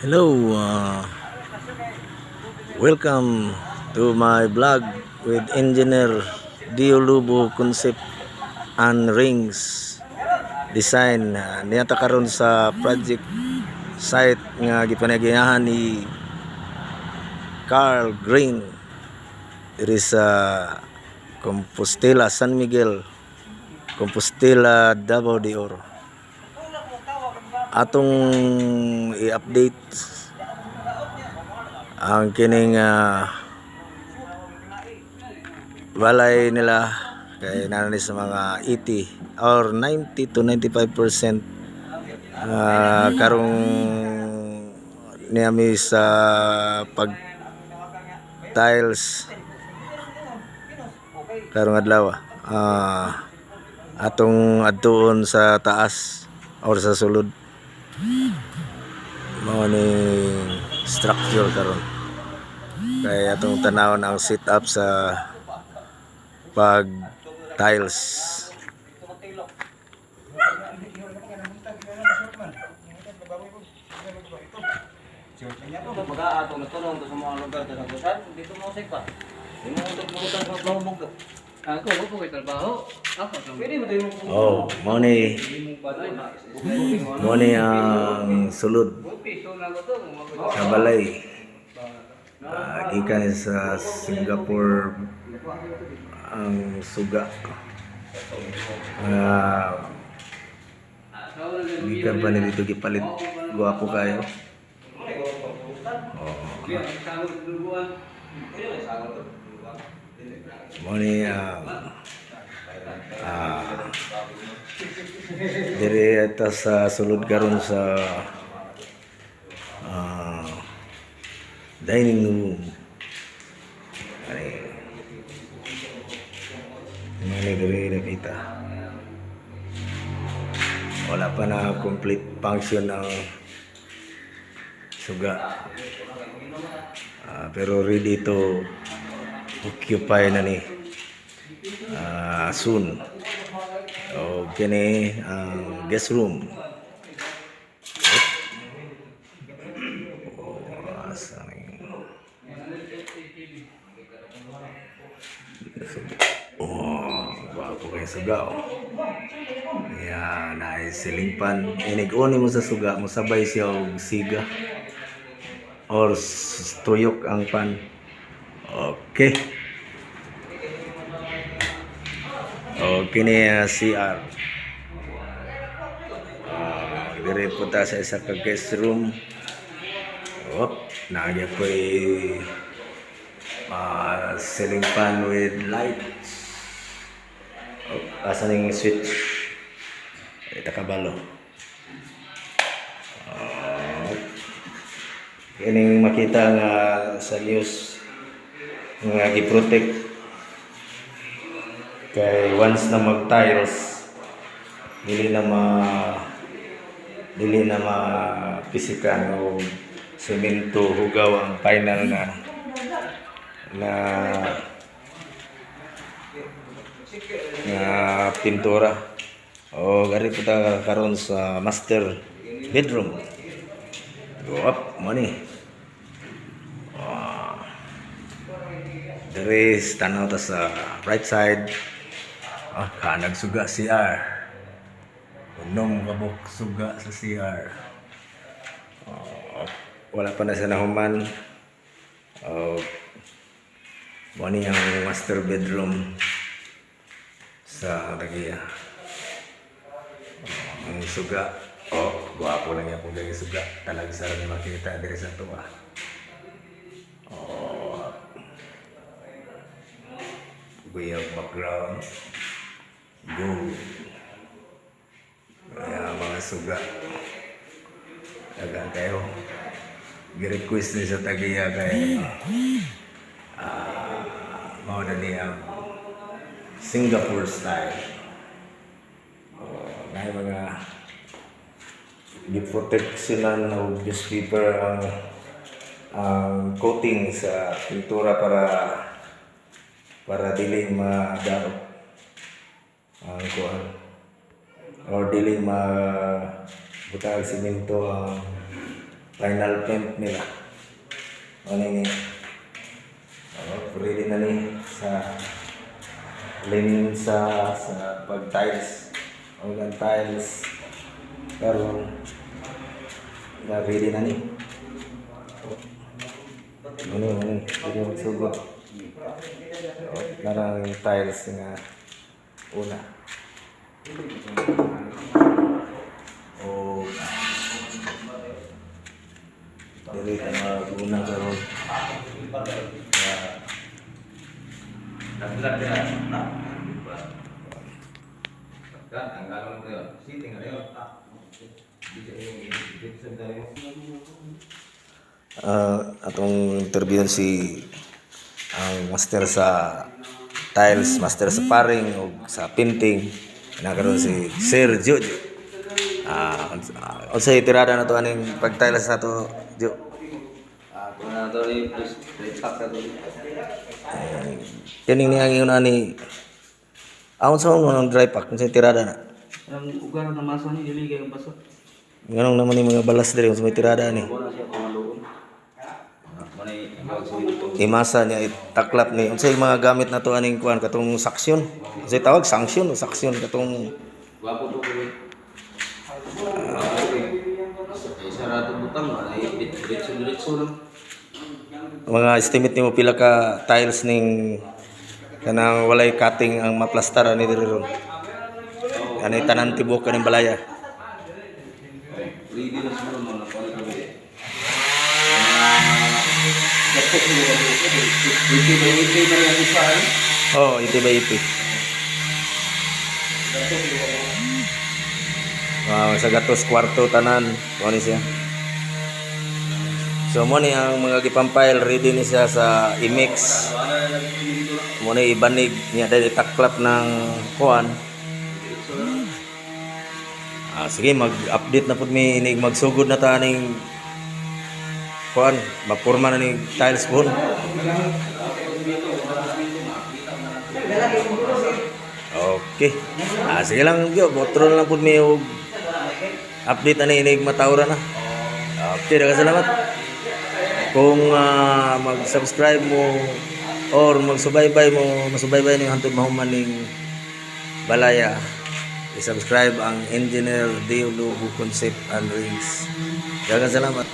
Hello, welcome to my vlog with Engineer Dio Lubo Concept and Rings Design. Niya ta karon sa project site nga gipanagiyahan ni Carl Green diri sa Compostela, San Miguel, Compostela, Davao de Oro. Atong i-update ang kining balay nila kay naa ni sa mga 80 or 90 to 95% karong niami sa pag tiles karong adlaw. Atong adtuon sa taas or sa sulod. Mao ni structure karon kay atong tanawon ang set up sa pag tiles. Baga ato natulong to sa mga lugar sa Gusan, dito mo sa pa. Di mo ito pulutan sa plumog to. Ako, ako ko'y trabaho. Ako, Pwede mo tayo mo. Oh, mao ni ang sulod piso na ko to. sa balay. Gikan sa Singapore ang suga. Gikan pa ni dito gipalit. Gwapo kayo. Oh, mao ni ang diri ta sa sulod karon sa dining room. Ay, mao ni diri nakita. Wala pa na complete function ang suga. Pero ready to occupy na ni soon. O kini ang guest room. Oh, asa ni? Oh, gwapo kay suga oh. Yeah, nice ceiling fan. Inig-on mo sa suga, mosabay siya og siga. Or tuyok ang pan. Okay. O kini CR. Dire po ta sa isa ka guest room. Op, naagya ko ceiling fan with lights. Oh, asa ning switch? Ita kabalo. Kining makita nga sa news nga gi-protect kay once na mag-tiles, dili na ma pisikan o semento, hugaw ang final na na nga pintura. O gari po ta karon sa master bedroom. Go up money. Ah. Diri tanaw ta sa right side. Kanag suga CR. Unom kabuk suga sa CR. Wala pa na siya nahuman. Oh, mao ni ang master bedroom sa tagiya. Oh, ang suga. Oh, gwapo lang yan kung gaya suga. Talagsa ra ni makita diri sa tuwa. Oh. Guyab background. Go. Kaya mga suga. Dagan kayo. Gi-request ni sa tagiya kay mao na ni ang Singapore style. Oh, na mga giproteksyonan og newspaper ang coating sa pintura para dili madaot ang kuan or dili ma butang simento ang Final paint nila. Ano ni? Oh, ready na ni sa linsa sa pag tiles. Ang tiles. Pero na ready na ni. Ano ano, ready magsugod. Oh, narang tiles nga una. O dili ka maguna karon. Atong interviewon si ang master sa tiles, master sa paring o sa painting. Nakaroon si Sir Jojo. Unsay tirada na to aning pag-tiles na to, Jo? Ako na to ni pack sa to. Kining ni ang ingon ani. Aon sa unang dry pack, unsay tirada na? Ang ugar na masa ni dili kay ang baso. Nganong naman yung mga balas diri unsa may tirada ni? Wala siya pangaluon. Manay Imasa niya itaklap ni unsay mga gamit na to aning kuan katong saksyon. Unsay tawag sanction o saksyon katong Gwapo to ko. Isa ra to butang manay diretso diretso lang. Mga estimate nimo pila ka tiles ning kanang walay cutting ang maplastar ani diri ron? Ani tanan tibok kaning balaya. Ready na siguro mga nakuha kami. Iti by iti na yung isa. Oh, iti by iti. Wow, sa gatos kwarto tanan, mo ni siya. So mo ni ang mga gipampile, ready ni siya sa i-mix. Mo ni ibanig niya dahil itaklap ng kuan. Sige, mag-update na pud mi inig magsugod na ta aning kuan, mapurma na ni tiles po. Okay. Sige lang, yo, botro na lang pud mi og update ani inig matawra na. Okay, daghang salamat. Kung mag-subscribe mo or magsubaybay mo, masubaybay ning hantod mahuman ning balaya, i-subscribe ang Engineer Dio Lobo Concept and Rings. Daghang salamat.